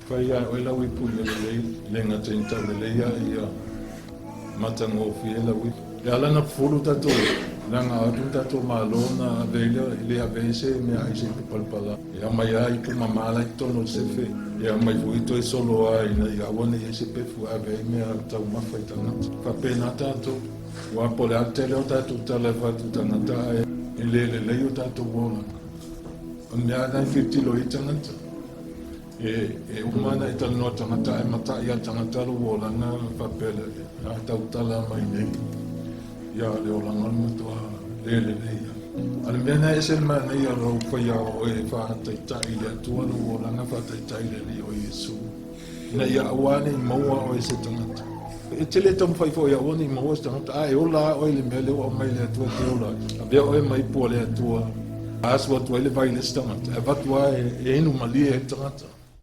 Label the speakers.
Speaker 1: Fai lava e oe lau ipu ia lelei, e le gata ina taulelei a ia matagofie lau ipu. E ala ona fufulu tatou leaga o atu ni tatou Malo ona ave ai lea, e le ave ai se meaai se ipu palapala. E aumai lava ipu mama la e i totonu o le sefe, e aumai foi toe solo lava ina ia aua ne i i ai se pefu e ave ai mea taumafa i tagata. E faapena tatou, aua po o le a le tele o tatou tala e fai atu i tagata ae le lelei o tatou olaga. O le mea lava lena e tilotilo i ai tagata. E uma ona e talanoa tagata ae matai lava tagata lou olaga ona faapea lea, a tautala mai nei, ia le olaga o le matua le lelei lava. A o le mea lena e ese le manaia o lou faia o oe e faataitai i le Atua lou olaga faataitai i le Alii o Iesu, ina ia aua ne i maua oe e se tagata. E te le taumafai foi ia aua ne i maua se tagata, a e ola lava oe i le mea lea ua aumai e le Atua e te ola ai. Avea oe ma ipu a le Atua, a asu atu ai le vai i le isi tagata, e avatu lava e inu malie ai le tagata.